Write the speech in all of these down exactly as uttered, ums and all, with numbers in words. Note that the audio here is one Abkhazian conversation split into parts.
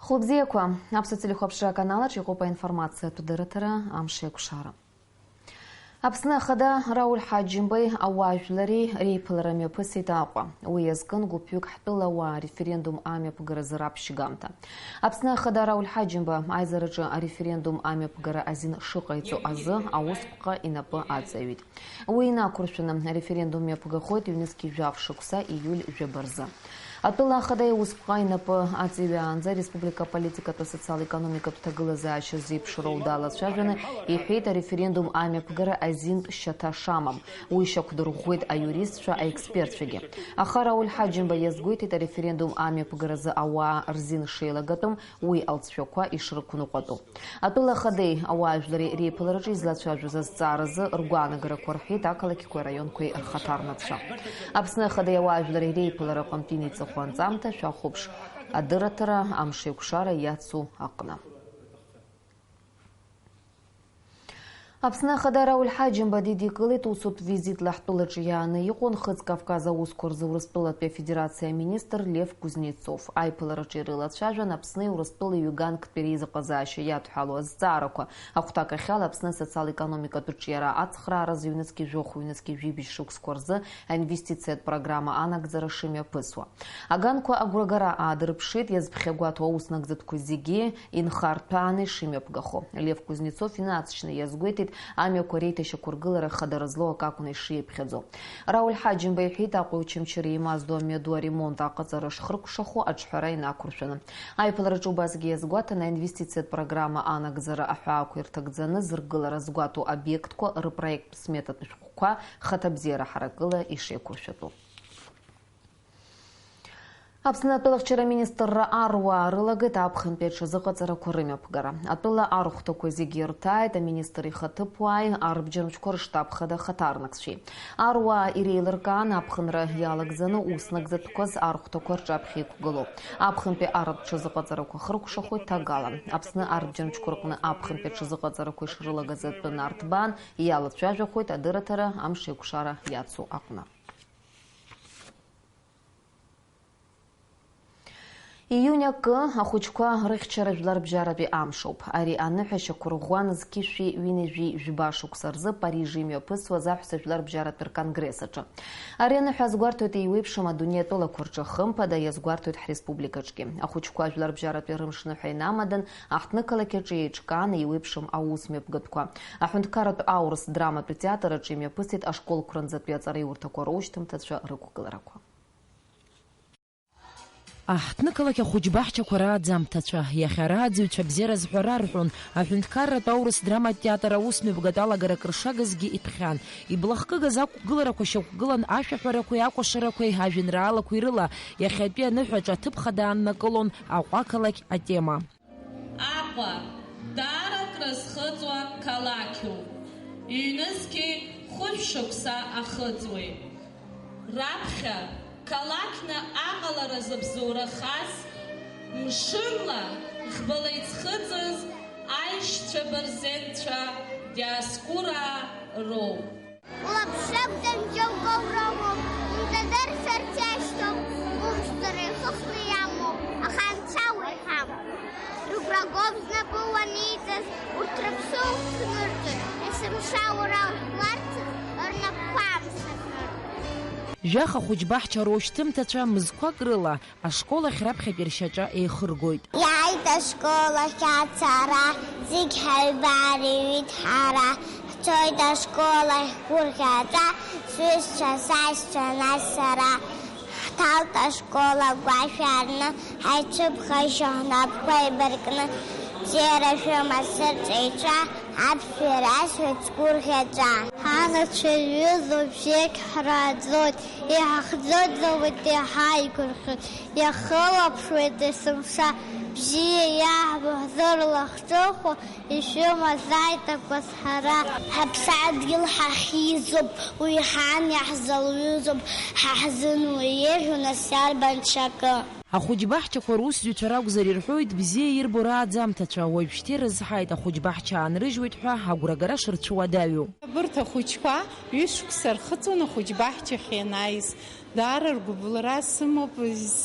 Хәылбзиақәа, Аԥсуа телехәаԥшра аканалаҿ иҟоуп аинформациатә дырраҭара Амш еиқәшара. Аԥсны Ахада Рауль Ҳаџьымбеи ауаажәлари реиԥылара мҩаԥысит Аҟәа. Уи иазкын гәыԥҩык ҳтәылауаа ареферендум амҩаԥгаразы раԥшьгамҭа. Аԥсны Ахада Рауль Ҳаџьымба аизараҿы ареферендум амҩаԥгара азин шыҟаиҵо азы аусԥҟа инапы аҵаҩит. Уи инақәыршәаны, ареферендум мҩаԥгахоит ҩнызқь жәаф шықәса ииуль жәаба рзы. Атәыла ахада иусԥҟа инапы аҵаҩаанӡа ареспублика аполитикатә, асоциал-економикатә ҭагылазаашьа зеиԥшроу далацәажәаны иҳәеит ареферендум амҩаԥгара азинтә шьаҭа шамам. Уи шьақәдырӷәӷәеит аиуристцәа, аекспертцәагьы. Аха Рауль Ҳаџьымба иазгәеиҭеит ареферендум амҩаԥгаразы ауаа рзин шеилагатәым, уи алҵшәақәа ишрықәныҟәатәу. Атәыла ахадеи ауаажәлари реиԥылараҿы излацәажәоз азҵааразы ргәаанагарақәа рҳәеит ақалақьқәеи араионқәеи рхаҭарнакцәа. Аԥсны Ахадеи ауаажәлари реиԥылара аҟынтә инеиҵыху анҵамҭа шәахәаԥш адырраҭара Амшеиқәшара иацу аҟны. Аԥсны Ахада Рауль Ҳаџьымба дидикылеит усутә визитла ҳтәылаҿы иааны иҟоу Нхыҵ Кавказ аусқәа рзы Урыстәылатәи Афедерациа аминистр Лев Кузнецов. Аиԥылараҿы ирылацәажәан Аԥсни Урыстәылеи ҩганктәи реизыҟазаашьа иадҳәалоу азҵаарақәа. Ахәҭакахьала Аԥсны асоциал-економикатә ҿиара ацхрааразы ҩнызқь жәохә, ҩнызқь жәибжь шықәсқәа рзы аинвестициатә программа анагӡара шымҩаԥысуа. Аганқәа агәрагара аадырԥшит, иазԥхьагәаҭоу аус нагӡатәқәа зегьы инхарҭәааны ишымҩаԥгахо. Лев Кузнецов инаҵшьны иазгәеиҭеит, амҩақәа реиҭашьақәыргылара хадара злоу акы акәны ишиԥхьаӡо. Рауль Ҳаџьымба иҳәеит, Аҟәа Очамчыра имаздо амҩаду аремонт аҟаҵара шхыркәшахо аҿҳәара инақәыршәаны. Аиԥылараҿы убасгьы иазгәаҭан, аинвестициатә программа анагӡара аҳәаақәа ирҭагӡаны зыргылара згәаҭоу обиектқәа рыпроекттә сметатә шәҟәқәа хаҭабзиара ҳаракыла ишеиқәыршәатәу. Аԥсны атәылахьчара аминистрра аруаа рылагеит аԥхынтәи аҽазыҟаҵарақәа рымҩаԥгара. Атәыла архәҭақәа зегьы ирҭааит аминистр ихаҭыԥуааи арбџьармчқәа рыштаб хада ахаҭарнакцәеи. Аруаа иреилыркаан аԥхынра иалагӡаны ус нагӡатәқәаз архәҭақәа рҿаԥхьа иқәгылоуп. Аԥхынтәи арратә ҽазыҟаҵарақәа хыркәшахоит ҭагалан. Аԥсны арбџьармчқәа рҟны аԥхынтәи аҽазыҟаҵарақәа ишрылагаз атәы нарҭбаан иалацәажәахоит адырраҭара Амшеиқәшара иацу аҟны. Июнь акы ахәыҷқәа рыхьчара жәларбжьаратәи амшоуп. Ари аныҳәа шьақәырӷәӷәан зқьышәи ҩынҩажәи жәба шықәса рзы Париж имҩаԥысуаз аҳәса жәларбжьаратәи рконгресс аҿы. Ари аныҳәа азгәарҭоит еиуеиԥшым адунеи атәылақәа рҿы, хымԥада иазгәарҭоит ҳреспубликаҿгьы. Ахәыҷқәа жәларбжьаратәи рымшныҳәа инамадан, аҳҭнықалақь аҿы еиҿкааны еиуеиԥшым аусмҩаԥгатәқәа. Аҳәынҭқарратә аурыс драматәи театр аҿы имҩаԥысит ашколқәранӡатәи аҵараиурҭақәа роушьҭымҭацәа рықәгыларақәа. Аҳҭнықалақь ахәыҷбаҳчақәа рааӡамҭацәа, иахьа рааӡаҩцәа бзиара зҳәара арҳәон, аҳәынҭқарратә аурыс драматә театр аусмҩаԥгатә алагара акыр шагазгьы иԥхьан. Иблахкыгаз ақәгыларақәа шьақәгылан ашәаҳәарақәеи акәашарақәеи ажәеинраалақәеи рыла, иахьатәи аныҳәаҿа аҭыԥ хада ааннакылон Аҟәа ақалақь атема. Аҟәа, даара акрызхыҵуа қалақьуп. Ҩнызқьи хәышә шықәса ахыҵуеит. Раԥхьа қалақьны аҟалара зыбзоурахаз, мшынла ӷбала иӡхыҵыз аишьцәа бырзенцәа диаскураа роуп. Улаԥш ракәӡам џьоукы урымоуп, унҭадырцарц иашьҭоуп, умшәҵара ихыхны иамоуп, аха анцәа уеиҳам. Рыгәрагоуп знапы уаниҵаз, урҭ рыԥсы уқәнырҵоит, есымша уара ужәларц рнапқәа амсырхоит. Жәаха хәыҷбаҳча роушьҭымҭацәа мызқәак рыла ашкол ахь раԥхьатәи ршьаҿа еихыргоит. Иааит ашкол ахь ацара, зегь ҳаибарыҩит ҳара. Ҳцоит ашкол ахь гәырӷьаҵәа, сҩызцәа, сашьцәа, нас сара. Ҳҭалт ашкол агәашә аартны, ҳаицәыԥхашьо ҳнапқәа еибаркны, бзиара шәымаз сырҵәеицәа, аԥсшәа расҳәоит сгәырӷьаҵәа. Ҳанацәа иҩызоуп, зегь ҳрааӡоит, иҳахӡыӡаауеит, иҳаигәырӷьоит, иахылаԥшуеит есымша, бзиа иаҳбо ҳзырлахҿыху, ишәымазааит агәазҳара. Ҳаԥсадгьыл ҳахьизоуп, уи ҳан иаҳзалҩызоуп, ҳа ҳзын уи еиӷьу нас иарбан ҽакы? Ахәыҷбаҳчақәа русзуҩцәа ракәзар ирҳәоит, бзиа ирбо рааӡамҭацәа, уажәшьҭа ирызҳаит, ахәыҷбаҳча аанрыжьуеит ҳәа агәрагара шырцәуадаҩу. Абырҭ ахәыҷқәа ҩышықәса рхыҵуан ахәыҷбаҳчахь ианааиз. Даара ргәыбылра сымоуп,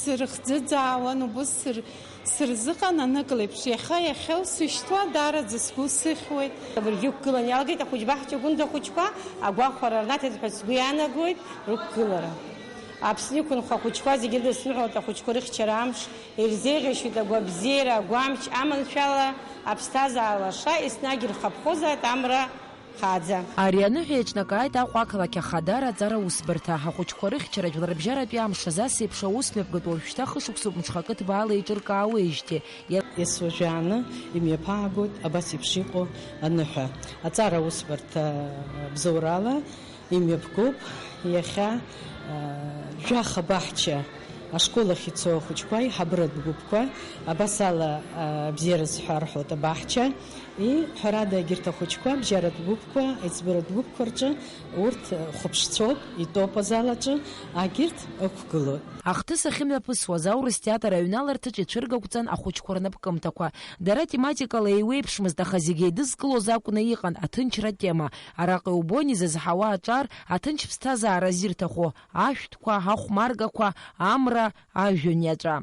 сырхӡыӡаауан, убыс сыр-, сырзыҟан анык леиԥш. Иахьа, иахьа усышьҭуа, даараӡа сгәы сыхьуеит. Абыргьы ықәгылан иалагеит ахәыҷ баҳча гәында ахәыҷқәа, агәахәара рнаҭеит ҳәа сгәы иаанагоит рықәгылара. Аԥсны иқәынхо ахәыҷқәа зегьы рыдысныҳәалоит ахәыҷқәа рыхьчара амш, ирзеиӷьасшьоит агәабзиара, агәамч, аманшәала аԥсҭазаара лаша, еснагь ирхаԥхозааит амра хааӡа. Ари аныҳәа иаҿнакааит Аҟәа ақалақь ахадара аҵара усбарҭа, ахәыҷқәа рыхьчара жәларбжьаратәи амш азы ас еиԥш аус мҩаԥгатәуп уажәшьҭа хышықәсоуп мҽхакы ҭбаала еиҿыркаауеижьҭеи. Ес уажәааны имҩаԥаагоит абас еиԥш иҟоу аныҳәа. Аҵара усбарҭа бзоурала имҩаԥгоуп иахьа, а, жәаха баҳча ашкол ахь ицо ахәыҷқәа, аиҳабыратә гәыԥқәа, абас ала, а, бзиара зҳәо арҳәоит абаҳча. И, ҳәарада, егьырҭ ахәыҷқәа, абжьаратә гәыԥқәа, аиҵбыратә гәыԥқәа рҿы урҭ, э, хәаԥшцәоуп, итәоуп азал аҿы, агьырҭ ықәгылоит. Ахҭыс ахьымҩаԥысуаз аурыс театр аҩналарҭаҿ ицәыргақәҵан ахәыҷқәа рнапкымҭақәа. Дара тематикала еиуеиԥшмызт, аха зегь еидызкылоз акәны иҟан аҭынчра атема. Араҟа иубон изызҳауа аҿар, аҭынч ԥсҭазаара зирҭаху, ашәҭқәа, ахәмаргақәа, амра, ажәҩан иаҵәа.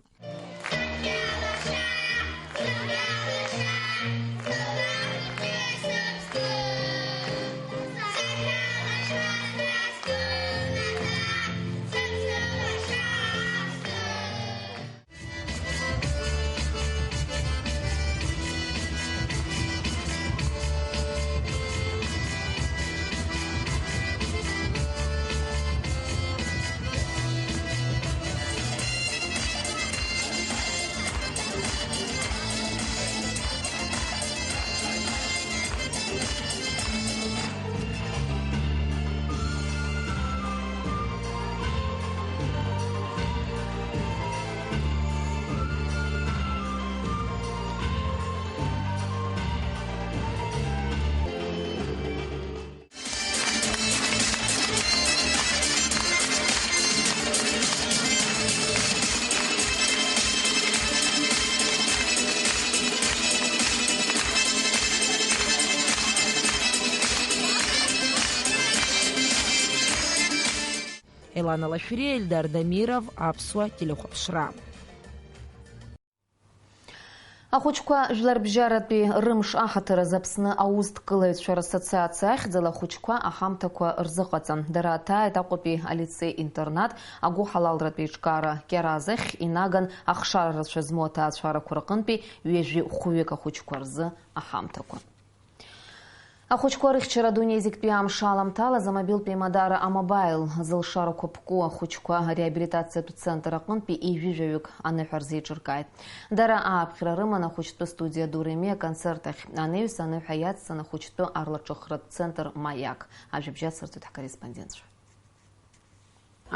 Елана Лашәриа, Ельдар Дамиров, Аԥсуа телехәаԥшра. Ахәыҷқәа жәларбжьаратәи рымш аҳаҭыр азы Аԥсны аусҭкылаҩцәа рассоциациа ахьӡала ахәыҷқәа аҳамҭақәа рзыҟаҵан. Дара аҭааит Аҟәатәи алицеи-интернат агәыҳалалратә еиҿкаара Кьараз ахь инаган ахшара рацәа змоу аҭаацәарақәа рҟынтәи ҩажәи хәҩык ахәыҷқәа рзы аҳамҭақәа. Ахәыҷқәа рыхьчара адунеи зегьтәи амш аламҭалаз амобилтә еимадара А-Мобаил зылшарақәа ԥку ахәыҷқәа реабилитациатә центр аҟынтәи ҩажәаҩык аныҳәа рзеиҿыркааит. Дара ааԥхьара рыман ахәыҷтәы студиа Ду Ре Ми аконцерт ахь. Анаҩс аныҳәа иацҵан ахәыҷтәы арлаҿыхратә центр Маяк. Ажәабжь ацырҵоит ҳкорреспондентцәа.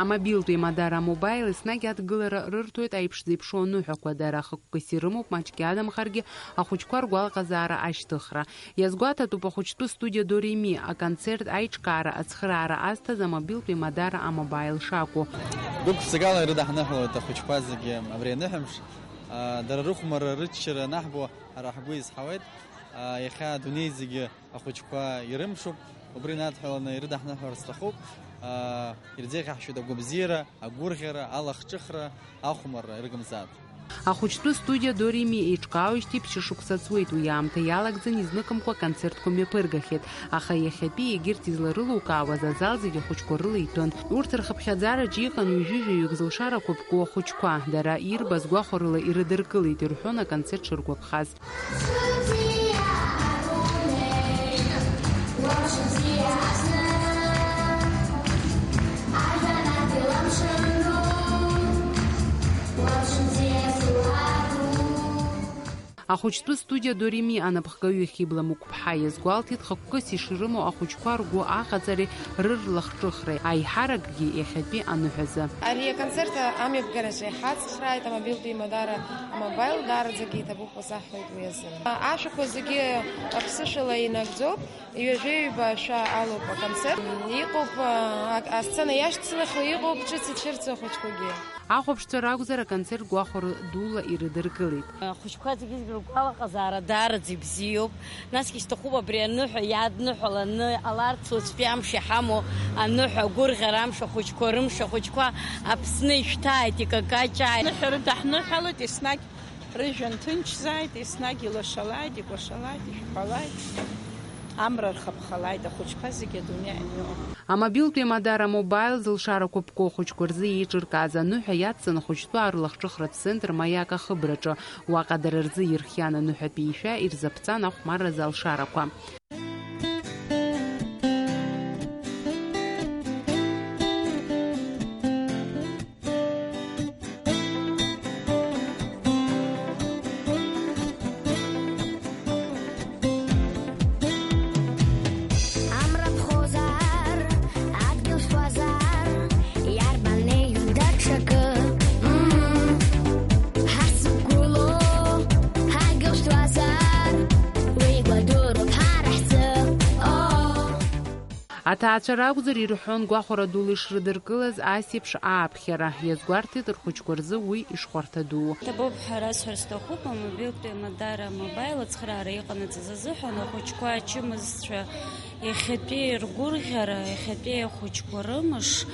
Амобилтә еимадара А-Мобаил еснагь адгылара рырҭоит аиԥш зеиԥшу аныҳәақәа, дара хықәкыс ирымоуп, маҷк иадамхаргьы, ахәыҷқәа ргәалаҟазаара ашьҭыхра. Иазгәаҭатәуп ахәыҷтәы студиа Ду Ре Ми аконцерт аиҿкаара ацхыраара азҭаз амобилтә еимадара А-Мобаил шакәу. Гәык-ԥсыкала ирыдаҳныҳәалоит ахәыҷқәа зегьы абри аныҳәамш. Дара рыхәмарра, рыччара анаҳбо, ҳара ҳгәы изҳауеит. Иахьа адунеи зегьы ахәыҷқәа ирымшуп, убри инадҳәаланы ирыдаҳныҳәалар сҭахуп. Аа, ирзеиӷьаҳшьоит агәабзиара, агәырӷьара, алахҿыхра, ахәмарра, ирыгымзааит. Ахәыҷтәы студиа Ду Ре Ми еиҿкаауижьҭеи ԥшьышықәса ҵуеит, уи аамҭа иалагӡан изныкымкәа аконцертқәа мҩаԥыргахьеит, аха иахьатәи егьырҭ изларылукаауаз азал зегьы ахәыҷқәа рыла иҭәын. Урҭ рхыԥхьаӡараҿы иҟан ҩажәи жәаҩык зылшарақәа ԥку ахәыҷқәа, дара ирбаз гәахәарыла ирыдыркылеит, ирҳәон аконцерт шыргәаԥхаз. Ахәыҷтәы студиа Ду Ре Ми анапхгаҩы Хьыбла Мықә ԥҳа иазгәалҭеит, хықәкыс ишрымоу ахәыҷқәа ргәы аҟаҵареи рырлахҿыхреи, аиҳаракгьы иахьатәи аныҳәазы. Ари аконцерт амҩаԥгараҿы иҳацхрааит, амобилтә еимадара А-Мобаил даараӡагьы иҭабуп ҳәа саҳҳәоит уи азы. Ашәақәа зегьы аԥсышәала инагӡоуп, ҩажәеҩба ашәа алоуп аконцерт. Иҟоуп, а, а, асцена иашьцылахьоу, иҟоуп ҿыц ицәырҵуа ахәыҷқәагьы. Ахәаԥшцәа ракәзар, аконцерт гәахәара дула ирыдыркылеит. Ахәыҷқәа зегьы ргәалаҟазаара даараӡа ибзиоуп. Насгьы исҭахуп абри аныҳәа иадныҳәаланы иҟаларц, уаҵәтәи амш иҳамоу аныҳәа, агәырӷьара амш, ахәыҷқәа рымш, ахәыҷқәа Аԥсны ишәҭааит, икакаҷааит. Аныҳәа рыдаҳныҳәалоит, еснагь рыжәҩан ҭынчзааит, еснагь илашалааит, икәашалааит, ишәҳәалааит. Амра рхаԥхалааит, ахәыҷқәа зегьы адунеи анио. Амобилтәи Мадара Мобаил зылшарақәа ԥку ахәыҷқәа рзы еиҿыркааз аныҳәа иацҵан ахәыҷтәы арлахҿыхратә центр Маиак ахыбраҿы. Уаҟа дара рзы ирхиан аныҳәатәи ишәа, ирзаԥҵан ахәмарразы алшарақәа. Амра ԥхозар, адгьыл шәуазар, иарбан еиӷьу даҽакы? Мм, ҳарсықәгылоу ҳадгьыл шәуазар, уи гәадуроуп ҳара ҳзы. Оо. Аҭаацәа ракәзар, ирҳәон гәахәара дула ишрыдыркылаз ас еиԥш ааԥхьара. Иазгәарҭеит рхәыҷқәа рзы уи ишхәарҭадуу. Ҭабуп ҳәа расҳәар сҭахуп, амобилтәи Мадара Мобаил ацхыраара иҟанаҵаз азыҳәан ахәыҷқәа ачымазцәа иахьатәи ргәырӷьара, иахьатәи ахәыҷқәа рымш, э,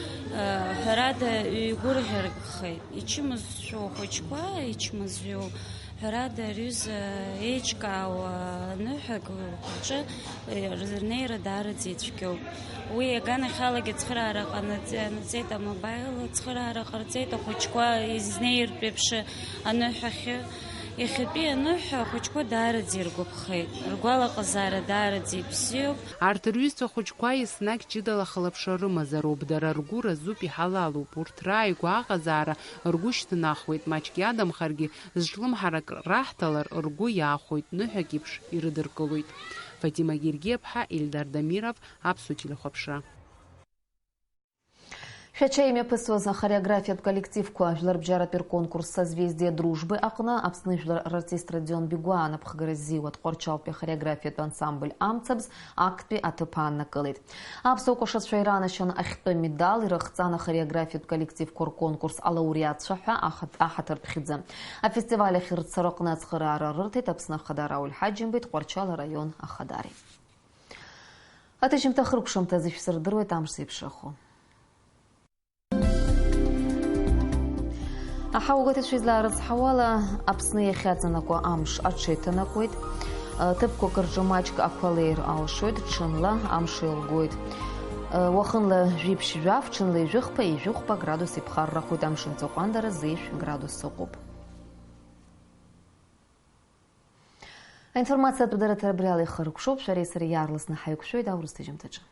ҳәарада, ҩгәырӷьарахеит. Ичымазцәоу ахәыҷқәа, ичмазаҩу, ҳәарада, рҩыза еиҿкаауа аныҳәак рҿы, э, рнеира даараӡа ицәгьоуп. Уи аганахьалагьы ацхыраара ҟанаҵ-, ҟанаҵеит, амобаил ацхыраара ҟарҵеит, ахәыҷқәа изнеиртә еиԥш аныҳәахьы. Иахьатәи аныҳәа ахәыҷқәа даараӡа иргәаԥхеит, ргәалаҟазаара даараӡа ибзиоуп. Арҭ рҩызцәа хәыҷқәа еснагь ҷыдала ахылаԥшра рымазароуп, дара ргәы разуп, иҳалалуп. Урҭ рааигәа аҟазаара ргәы шьҭнахуеит, маҷк иадамхаргьы, зҿлымҳарак раҳҭалар, ргәы иаахәоит, ныҳәак еиԥш ирыдыркылоит. Фатима Гергиаԥҳа, Ильдар Дамиров, Аԥсуа телехәаԥшра. Шәача имҩаԥысуаз ахореографиатә коллективқәа жәларбжьаратәи рконкурс «Созвездие дружбы» аҟны Аԥсны жәлар рартист Родион Бигәаа анапхгара ззиуа Тҟәарчалтәи ахореографиатә ансамбль «Амцабз» актәи аҭыԥ ааннакылеит. Аԥсуа кәашацәа иранашьан ахьтәы медал ирыхҵан ахореографиатә коллективқәа рконкурс алауреатцәа ҳәа аха-, аҳаҭыртә хьӡы. Афестиваль ахь рцараҟны ацхыраара рырҭеит Аԥсны Ахада Рауль Ҳаџьымбеи Тҟәарчал араион ахадареи. Аҭыжьымҭа хыркәшамҭазы ишәсырдыруеит амш зеиԥшрахо. Аҳауагәаҭацәа излаарыцҳауала, Аԥсны иахьаҵанакуа амш аҽеиҭанакуеит. Ҭыԥқәак рҿы маҷк ақәа леир алшоит, ҽынла амш еилгоит. Уахынла жәиԥшь-жәаф, ҽынла ижәыхԥа, ижәыхәба градус иԥхаррахоит, амшынҵа ҟәандара зеижә градус ыҟоуп. Аинформациатә дырраҭара абри ала ихыркәшоуп, шәареи сареи иаарласны ҳаиқәшәоит аурыс ҭыжьымҭаҿы.